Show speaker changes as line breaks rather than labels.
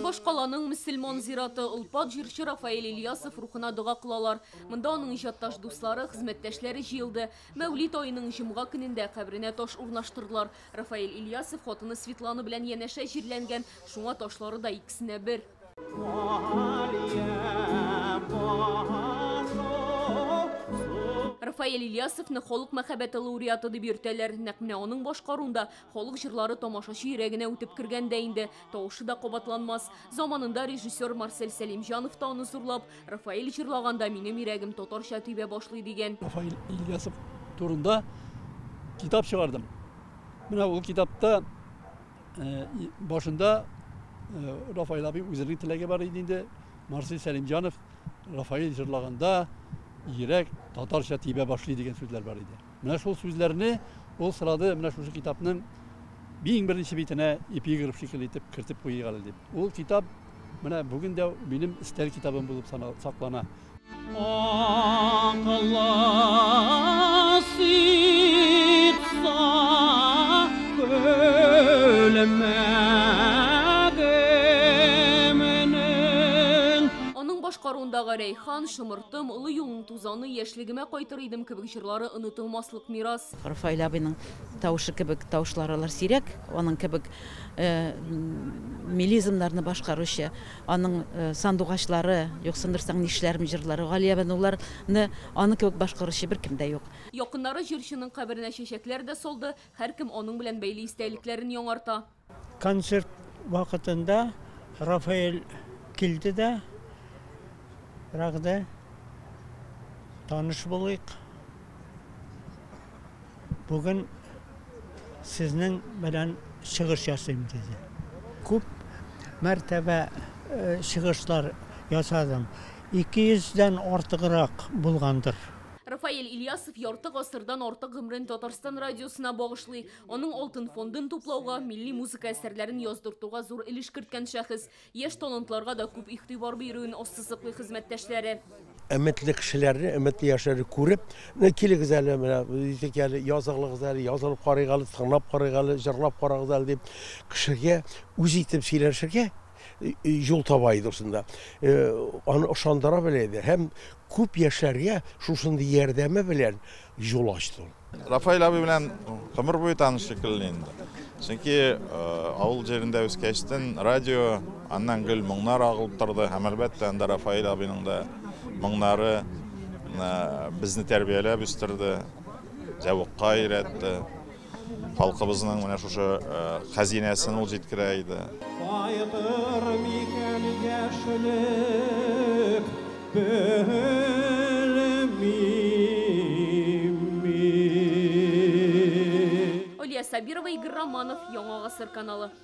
Башкаланың мөселман зираты олпат җырчы Рафаэль Ильясов рухына дога кылалар. Монда аның иҗатташ дуслары, хезмәттәшләре җыелды. Мәүлид аеның җомга көнендә каберенә таш урнаштырдылар. Рафаэль Ильясов хатыны Светлана белән янәшә җирләнгән, шуңа ташлары да икесенә бер. Рафаэль Ильясовны халык мәхәббәте лауреаты дип йөртәләр. Нәкъ менә аның башкаруында халык җырлары тамашачы йөрәгенә үтеп кергән дә инде. Тавышы да кабатланмас. Заманында режиссер Марсель Сәлимҗанов та аны зурлап, Рафаэль җырлаганда минем йөрәгем татарча тибә башлый дигән.
Рафаэль Ильясов турында китап чыгардым. Менә ул китапта башында Рафаэль абый үзенең теләге бар иде инде. Марсель Сәлимҗанов Рафаэль җырлаганда йөрәк татарча тибә башлый дигән сүзләр бар иде. Менә шул сүзләрне ул сорады, менә шушы китапның иң беренче битенә эпиграф шикелле итеп кертеп куйыйк әле дип. Ул китап менә бүген дә минем өстәл китабым булып саклана.
Аның башкаруындагы Рәйхан, Шомыртым, Олы юлның тузаны, Яшьлегемә кайтыр идем кебек җырлары онытылмаслык мирас.
Рафаэль абыйның тавышы кебек тавышлар алар сирәк, аның кебек мелизмнарны башкаручы, аның сандугачлары, юксындырсаң нишләрем җырлары, Галиябануларны аның кебек башкаручы беркем дә юк.
Якыннары җырчының каберенә чәчәкләр дә салды, һәркем аның белән бәйле истәлекләрен яңарта.
Концерт вакытында Рафаэль килде дә, Рәгъдә, таныш булыйк. Бүген сезнең белән чыгыш ясыйм, диде. Күп мәртәбә чыгышлар ясадым. 200дән артыграк булгандыр.
Рафаэль Ильясов ярты гасырдан артык гомерен Татарстан радиосына багышлый. Аның алтын фондын туплауга, милли музыка әсәрләрен яздыртуга зур өлеш керткән шәхес. Яшь талантларга да күп игътибар бирүен ассызыклый хезмәттәшләре.
Өметле кешеләрне, өметле яшьләрне күреп, килегез әле, менә әйтик әле, язылыгыз әле, язылып карыйк әле, тыңлап карыйк әле, җырлап карагыз әле дип, кешегә үз итеп сөйләшергә юл таба иде шунда. Аны ышандыра белә иде һәм күп яшьләргә шушындый ярдәме белән юл ачты ул.
Рафаэль абый белән гомер буе таныш шикелле инде. Чөнки авыл җирендә үскәчтен радио, аннан гел моңнар агылып торды һәм әлбәттә анда Рафаэль абыйның да моңнары безне тәрбияләп үстерде, зәвыкка өйрәтте. Халкыбызның менә шушы хәзинәсен ул җиткерә иде.
Кайтыр микән яшьлек, белмим мин.
Алия Сабирова, Игорь Романов, Яңа Гасыр каналы.